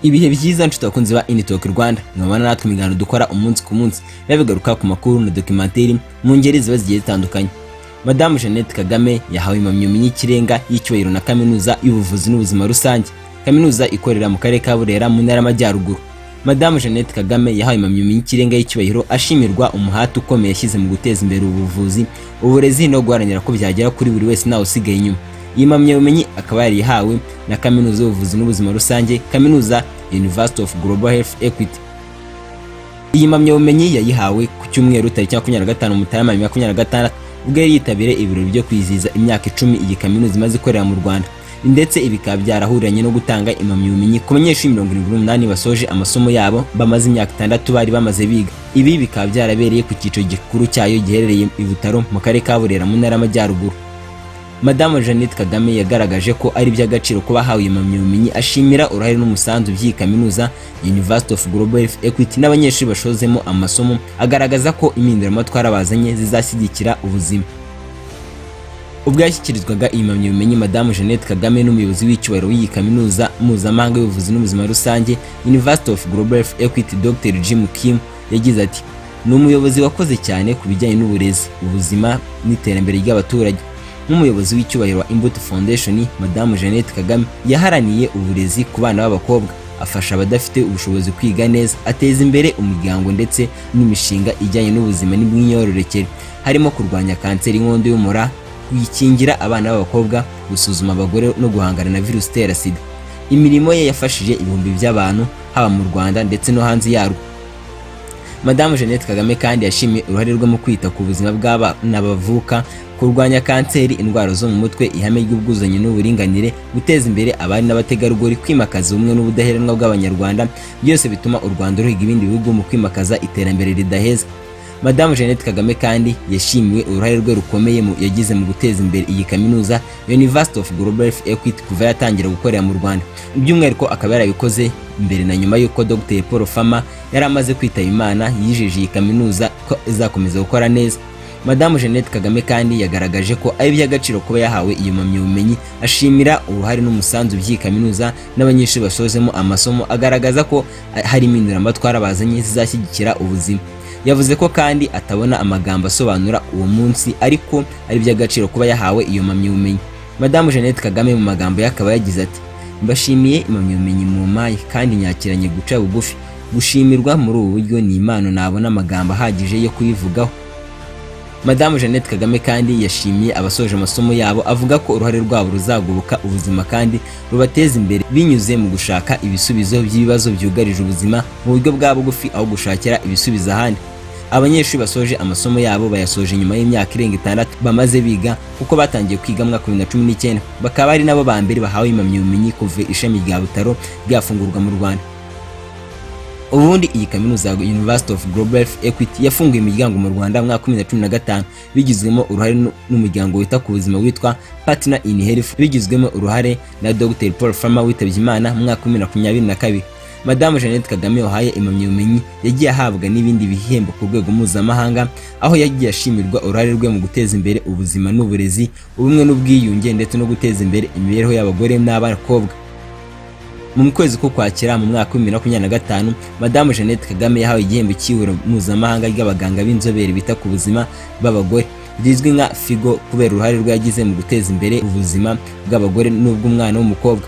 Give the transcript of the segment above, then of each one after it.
Ibihe byiza, nshuti bakunzi ba Initalk Rwanda. Mwabana natwe ibiganiro dukora umunsi ku munsi biba bigaruka ku makuru na documentary mu ngeri ziba zigiye zitandukanye. Madamu Jeannette Kagame yahawe impamyabumenyi y'ikirenga y'icyubahiro na Kaminuza y'Ubuvuzi n'Ubuzima Rusange, kaminuza ikorera mu karere ka Burera mu Ntara y'Amajyaruguru. Madamu Jeannette Kagame yahawe impamyabumenyi y'ikirenga y'icyubahiro ashimirwa umuhate ukomeye yashyize mu guteza imbere ubuvuzi, uburezi no guharanira ko byagera kuri buri wese ntawe usigaye inyuma. Iyi mpamyabumenyi akaba yarihawe na Kaminuza y'Ubuvuzi n'Ubuzima Rusange, Kaminuza University of Global Health Equity. Iyi mpamyabumenyi yayihawe ku cyumweru tariki 25 Mutarama 2026, ubwo yari yitabiriye ibirori byo kwizihiza imyaka 10 iyi kaminuza imaze ikorera mu Rwanda, ndetse ibi bikaba byarahuriranye no gutanga impamyabumenyi ku banyeshuri 78 basoje amasomo yabo bamaze imyaka 6 bari bamaze biga. Ibi bikaba byarabereye ku cyicaro gikuru cyayo giherereye i Butaro mu karere ka Burera mu Ntara y'Amajyaruguru. Madamu Jeannette Kagame yagaragaje ko ari iby'agaciro kuba ahawe iyo mpamyabumenyi, ashimira uruhare n'umusanzu by'iyi kaminuza University of Global Health Equity n'abanyeshuri bashozemo amasomo, agaragaza ko impinduramatwara bazanye zizashyigikira ubuzima. Ubwo yashyikirizwaga iyi mpamyabumenyi, Madamu Jeannette Kagame n'umuyobozi w'icyubahiro w'iyi kaminuza mpuzamahanga y'ubuvuzi n'ubuzima rusange, University of Global Health Equity, Dr Jim Kim, yagize ati: "Ni umuyobozi wakoze cyane ku bijyanye n'uburezi, ubuzima n'iterambere ry'abaturage. Nk'umuyobozi w'icyubahiro wa Imbuto Foundation, Madamu Jeannette Kagame yaharaniye uburezi ku bana b'abakobwa, afasha abadafite ubushobozi kwiga neza, ateza imbere umuryango ndetse n'imishinga ijyanye n'ubuzima n'imyororokere, harimo kurwanya kanseri y'inkondo y'umura, kuyikingira abana b'abakobwa, gusuzuma abagore no guhangana na virusi itera SIDA. Imirimo ye yafashije ibihumbi by'abantu haba mu Rwanda ndetse no hanze yarwo." Madamu Jeannette Kagame kandi yashimiye uruhare rwe mu kwita ku buzima bw'abana bavuka, kurwanya kanseri, indwara zo mu mutwe, ihame ry'ubwuzuzanye n'uburinganire, guteza imbere abari n'abategarugori, kwimakaza ubumwe n'ubudaheranwa bw'Abanyarwanda, byose bituma u Rwanda ruhiga ibindi bihugu mu kwimakaza iterambere ridaheza. Madamu Jeannette Kagame kandi yashimiwe uruhare rwe rukomeye yagize mu guteza imbere iyi kaminuza University of Global Health Equity kuva yatangira gukorera mu Rwanda, by'umwihariko akaba yarabikoze mbere na nyuma y'uko Dr Paul Farmer yari amaze kwitaba Imana. Yijeje iyi kaminuza ko izakomeza gukora neza. Madamu Jeannette Kagame kandi yagaragaje ko ari iby'agaciro kuba yahawe iyo mpamyabumenyi, ashimira uruhare n'umusanzu by'iyi kaminuza n'abanyeshuri basozemo amasomo, agaragaza ko hari impinduramatwara bazanye zizashyigikira ubuzima. Yavuze ko kandi atabona amagambo asobanura uwo munsi, ariko ari iby'agaciro kuba yahawe iyo mpamyabumenyi. Madamu Jeannette Kagame mu magambo ye akaba yagize ati: "Mbashimiye impamyabumenyi mumpaye kandi nyakiranye guca bugufi. Gushimirwa muri ubu buryo ni impano nabona amagambo ahagije yo kuyivugaho." Madamu Jeannette Kagame kandi yashimiye abasoje amasomo yabo, avuga ko uruhare rwabo ruzagoboka ubuzima kandi rubateza imbere binyuze mu gushaka ibisubizo by'ibibazo byugarije ubuzima mu buryo bwa bugufi aho gushakira ibisubizo ahandi. Abanyeshuri basoje amasomo yabo bayasoje nyuma y'imyaka irenga 6 bamaze biga, kuko batangiye kwiga mu mwaka wa 2019, bakaba ari nabo ba mbere bahawe impamyabumenyi kuva ishami rya Butaro ryafungurwa mu Rwanda. Ubundi iyi kaminuza ya University of Global Health Equity yafunguye imiryango mu Rwanda mu mwaka wa 2015, bigizwemo uruhare n'umuryango wita ku buzima witwa Partner in Health, bigizwemo uruhare na Dr Paul Farmer witabye Imana mu mwaka wa 2022. Madamu Jeannette Kagame wahaye impamyabumenyi yagiye ahabwa n'ibindi bihembo ku rwego mpuzamahanga, aho yagiye ashimirwa uruhare rwe mu guteza imbere ubuzima n'uburezi, ubumwe n'ubwiyunge ndetse no guteza imbere imibereho y'abagore n'abakobwa. Mu kwezi k'Ukwakira mu mwaka wa 2025, Madamu Jeannette Kagame yahawe igihembo cy'ihuriro mpuzamahanga ry'abaganga b'inzobere bita ku buzima bw'abagore rizwi nka FIGO, kubera uruhare rwe yagize mu guteza imbere ubuzima bw'abagore n'ubw'umwana w'umukobwa.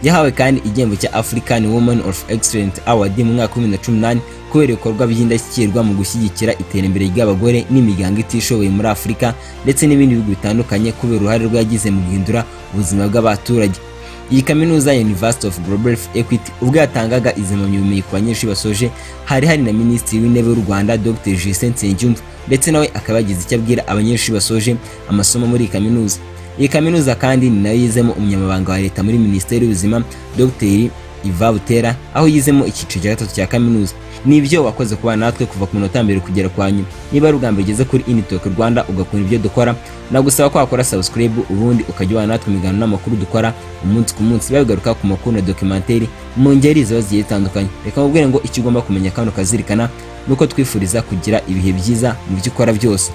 Yahawe kandi igihembo cya African Woman of Excellence Award mu mwaka wa 2018 kubera ibikorwa by'indashyikirwa mu gushyigikira iterambere ry'abagore n'imiryango itishoboye muri Afurika ndetse n'ibindi bihugu bitandukanye, kubera uruhare rwe yagize mu guhindura ubuzima bw'abaturage. Iyi kaminuza ya University of Global Health Equity, ubwo yatangaga izi mpamyabumenyi ku banyeshuri basoje, hari hari na Minisitiri w'Intebe w'u Rwanda, Dr Justin Nsengiyumva, ndetse nawe akaba yagize icyo abwira abanyeshuri basoje amasomo muri iyi kaminuza. Iyi kaminuza kandi ni nayo yizemo umunyamabanga wa leta muri Minisiteri y'Ubuzima, Dr Yvan Butera, aho yizemo icyiciro cya gatatu cya kaminuza. Nibyo, wakoze kubana natwe kuva ku munota mbere kugera kwa nyuma. Niba ari ubwa mbere ugeze kuri Initalk Rwanda ugakunda ibyo dukora, nagusaba ko wakora subscribe, ubundi ukajya ubana natwe mu biganiro n'amakuru dukora umunsi ku munsi biba bigaruka ku makuru na documentary mu ngeri ziba zigiye zitandukanye. Reka mubwire ngo icyo ugomba kumenya kandi ukazirikana nuko twifuriza kugira ibihe byiza mu byo ukora byose.